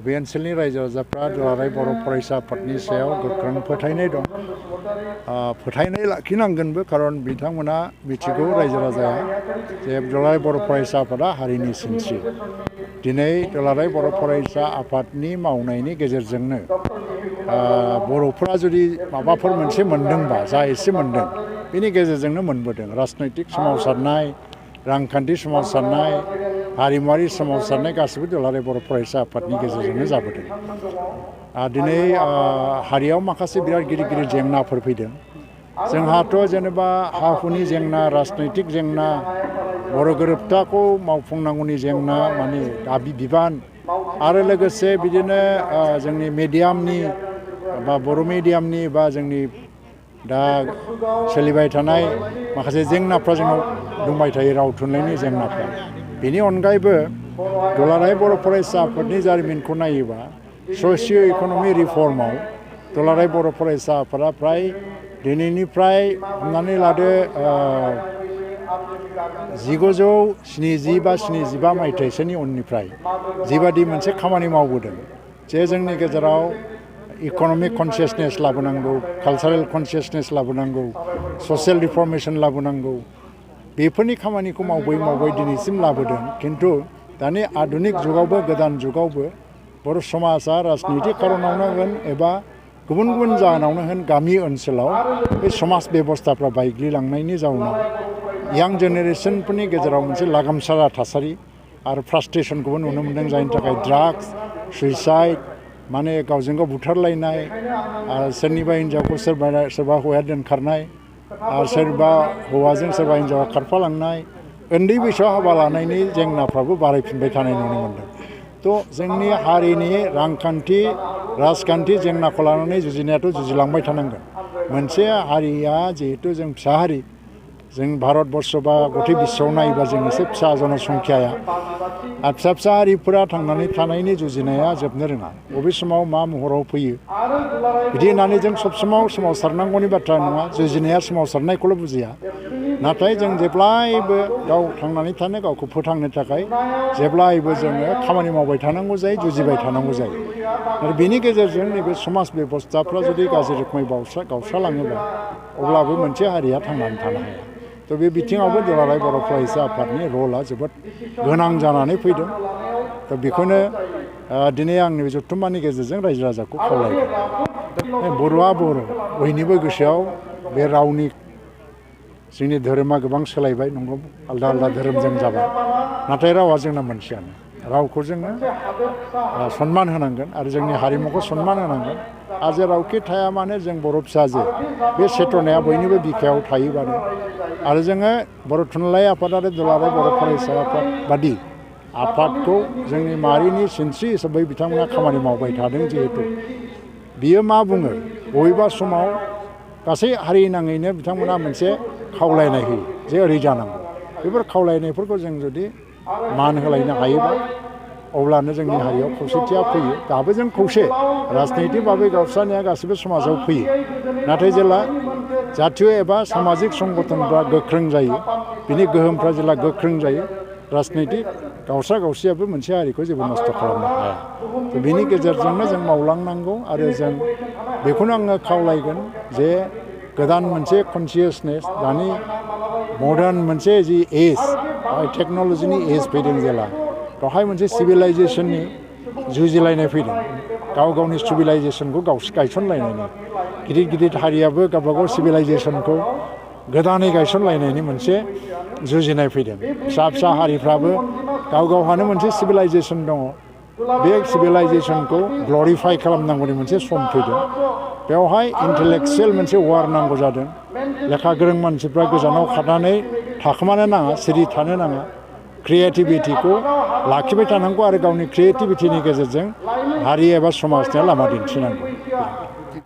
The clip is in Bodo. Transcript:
बे ओनसोलनि रायजो राजाफ्रा दुलाराय बर' फरायसा आफादनि सायाव गोख्रों फोथायनाय दं। फोथायनाय लाखिनांगोनबो, खारन बिथांमोना मिथिगौ रायजो राजाया जे दुलाराय बर' फरायसा आफादा हारिनि सिनस्रि। दिनै दुलाराय बर' फरायसा आफादनि मावनायनि गेजेरजोंनो बर'फोरा जुदि माबाफोर मोनसे मोनदोंबा, जा एसे मोनदों बेनि गेजेरजोंनो मोनबोदों। राजनैतिक सोमावसारनाय, रांखान्थि सोमावसारनाय, हारिमुवारि सोमावसारनाय गासिबो दुलाराय बर' फरायसा आफादनि गेजेरजोंनो जाबोदों। दिनै हारियाव माखासे बिराद गिदिर गिदिर जेंनाफोर फैदों। जोंहाथ' जेनेबा हा हुनि जेंना, राजनैतिक जेंना, बर' गोरोबथाखौ मावफुंनांगौनि जेंना, माने दाबि बिबान, आरो लोगोसे बिदिनो जोंनि मिडियामनि बा बर' मिडियामनि बा जोंनि दा सोलिबाय थानाय माखासे जेंनाफ्रा जोंनाव दंबाय थायो, राव थुनलाइनि जेंनाफ्रा। बेनि अनगायैबो दुलाराय बर' फरायसा आफादनि जारिमिनखौ नायोबा ससिय' इक'नमिक रिफर्माव दुलाराय बर' फरायसा आफादा फ्राय दिनैनिफ्राय हमनानै लादो 1970 बा 75 मायथाइसोनि उननिफ्राय जिबादि मोनसे खामानि मावबोदों, जे जोंनि गेजेराव इक'नमिक कनसियासनेस लाबोनांगौ, कालचारेल कनसियासनेस लाबोनांगौ, ससियेल रिफर्मेसन लाबोनांगौ, बेफोरनि खामानिखौ मावै दिनैसिम लाबोदों। खिन्थु दानि आधुनिक जुगावबो, गोदान जुगावबो बर' समाजा राजनितिक खारनावनो होन एबा गुबुन गुबुन जाहोनावनो होन गामि ओनसोलाव बे समाज बेबस्थाफ्रा बायग्लिलांनायनि जाउनाव यां जेनेरेसनफोरनि गेजेराव मोनसे लागामसारा थासारि आरो फ्रास्ट्रेसनखौबो नुनो मोनदों, जायनि थाखाय ड्राग्स, सुइसाइड, माने गावजों गाव बुथारलायनाय, सोरनिबा हिन्जावखौ सोरबा हौवाया दोनखारनाय, आरो सोरबा हौवाजों सोरबा हिन्जावा खारफालांनाय, उन्दै बैसोआव हाबा लानायनि जेंनाफ्राबो बारायफिनबाय थानाय नुनो मोनदों। थ' जोंनि हारिनि रांखान्थि, राजखान्थि जेंनाखौ लानानै जुजिनायाथ' जुजिलांबाय थानांगोन। मोनसे हारिया जिहेतु जों फिसा हारि, जों भारतबर्ष बा गथै बिश्वआव नायोबा जों एसे फिसा जनसंख्याया, फिसा फिसा हारिफोरा थांनानै थानायनि जुजिनाया जोबनो रोङा। बबे समाव मा महराव फैयो बिदि होननानै जों सब समाव सोमावसारनांगौनि बाथ्रा नङा। जुजिनाया सोमावसारनायखौल' बुजिया, नाथाय जों जेब्लायबो गाव थांनानै थानो, गावखौ फोथांनो थाखाय जेब्लायबो जोङो खामानि मावबाय थानांगौ जायो, जुजिबाय थानांगौ जायो। आरो बेनि गेजेरजों नैबे समाज बेबस्थाफ्रा जुदि गाज्रि रोखोमै गावस्रालाङोबा अब्लाबो मोनसे हारिया थांनानै थानो हाया। थ' बे बिथिङावबो दुलाराय बर' फरायसा आफादनि रला जोबोद गोनां जानानै फैदों। थ' बेखौनो दिनै आंनि बे जथुम्मानि गेजेरजों रायजो राजाखौ खावलायदों। बर'आ बर', बयनिबो गोसोआव बे रावनि, जोंनि धोरोमा गोबां सोलायबाय, नंगौ आलदा आलदा धोरोमजों जाबाय, नाथाय रावा जोंना मोनसेयानो। रावखौ जोङो सनमान होनांगोन आरो जोंनि हारिमुखौ सनमान होनांगोन। आरो जेरावखि थाया मानो जों बर' फिसाजो, बे चेतनाया बयनिबो बिखायाव थायोबानो, आरो जोङो बर' थुनलाइ आफाद आरो दुलाराय बर' फरायसा आफाद बादि आफादखौ जोंनि माहारिनि सिनस्रि हिसाबै बिथांमोना खामानि मावबाय थादों। जिहेतु बियो मा बुङो, बबेबा समाव गासै हारि नाङैनो बिथांमोना मोनसे खावलायनाय होयो जे ओरै जानांगौ। बेफोर खावलायनायफोरखौ जों जुदि मान होलायनो हायोबा अब्लानो जोंनि हारियाव खौसेथिया फैयो। दाबो जों खौसे, राजनैतिक भाबै गावस्रानाया गासिबो समाजाव फैयो, नाथाय जेला जातीय एबा सामाजिक संगठनफ्रा गोख्रों जायो, बिनि गोहोमफ्रा जेला गोख्रों जायो, राजनैतिक गावस्रा गावस्रियाबो मोनसे हारिखौ जेबो नस्थ' खालामनो हाया। बेनि गेजेरजोंनो जों मावलांनांगौ। आरो जों बेखौनो आङो खावलायगोन जे गोदान मोनसे कनसियासनेस, दानि मडार्न मोनसे जि एज, टेक्न'लजिनि एज फैदों जेला, बेवहाय मोनसे सिभिलाइजेसननि जुजिलायनाय फैदों। गाव गावनि सिभिलाइजेसनखौ गायसनलायनायनि, गिदिर गिदिर हारियाबो गावबागाव सिभिलाइजेसनखौ गोदानै गायसनलायनायनि मोनसे जुजिनाय फैदों। फिसा फिसा हारिफ्राबो गाव गावहानो मोनसे सिभिलाइजेसन दङ। बे सिभिलाइजेसनखौ ग्ल'रिफाइ खालामनांगौनि मोनसे सम फैदों। बेवहाय इन्टेलेक्सुयेल मोनसे वार नांगौ जादों। लेखा गोरों मानसिफ्रा गोजानाव खारनानै थाखोमानो नाङा, सिरि थानो नाङा। क्रिएटिभिटिखौ लाखिबाय थानांगौ आरो गावनि क्रिएटिभिटिनि गेजेरजों हारि एबा समाजनो लामा दिन्थिनांगौ।